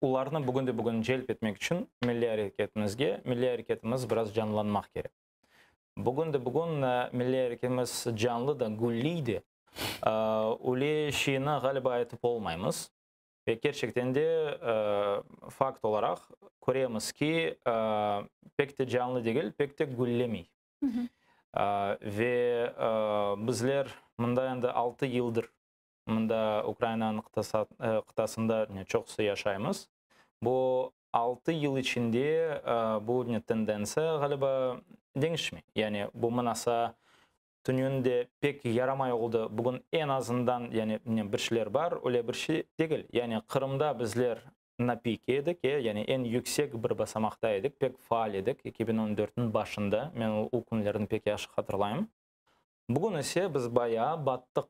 Olarnı bugünde-bugün celp etmek içün milliy areketimizge, milliy areketimiz biraz canlanmaq kerek. Bugünde-bugün milliy areketimiz canlı da, gülliy de. Öyle şeyni, ğaliba, aytıp olmaymız. Ve kerçekten de fakt olaraq köremiz ki, pek te canlı degil, pek te güllemey. Ve bizler mında endi 6 yıldır mında Ukrainanıñ qıtasında çoqusı yaşaymız. Bu 6 yıl içinde bu tendentsiya, ğaliba, deñişmey. Yani bu mınasa tünevin de pek yaramay oldı, bugün eñ azından yani bir şeyler bar, öyle bir şey degil. Yani Qırımda bizler na pike edik, yani eñ yüksek bir basamaqta edik, pek faal edik 2014-niñ başında, men o künlerni pek yahşı hatırlayım. Bugün ise biz bayağı battıq.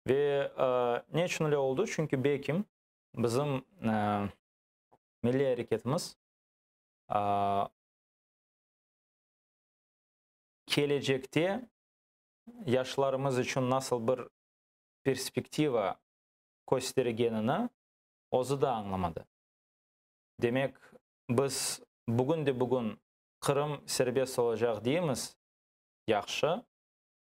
Ve ne içün öyle oldı? Çünki belki bizim milliy areketimiz kelecekte yaşlarımız içün nasıl bir perspektiva köstergenini özü de añlamadı. Demek, biz bugün de bugün Qırım serbest olacaq deymiz, yahşı,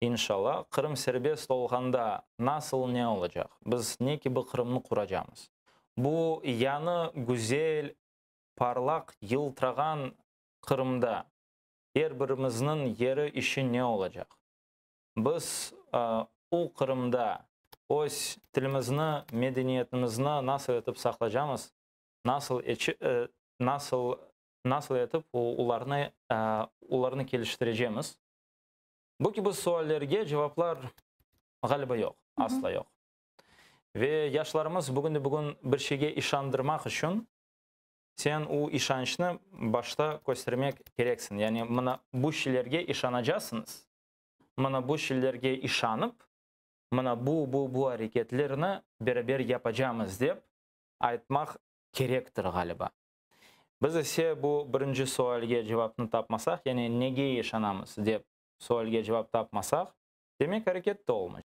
inşalla. Qırım serbest olğanda nasıl ne olacaq? Biz ne kibi Qırımnı quracamız? Bu yañı, güzel, parlaq, yıltırağan Qırımda er birimizniñ yeri, işi ne olacaq? Biz o Qırımda öz tilimizni, medeniyetimizni nasıl etip saqlaycamız, nasıl nasıl nasıl etip olarnı keliştirecemiz? Bu kibi suallerge cevaplar, ğaliba, yoq, asla yoq. Ve yaşlarımız bugün de bugün bir şeyge işandırmaq içün sen o işançnı başta köstermek kereksiñ. Yani mına bu şeylerge işanacaqsıñız. Mına bu şeylerge işanıp, mına bu areketlerni beraber yapacamız dep aytmaq kerektir, ğaliba. Biz ise bu birinci sualge cevapnı tapmasaq, yani nege işanamız dep sualge cevap tapmasaq, demek areket de olmaycaq.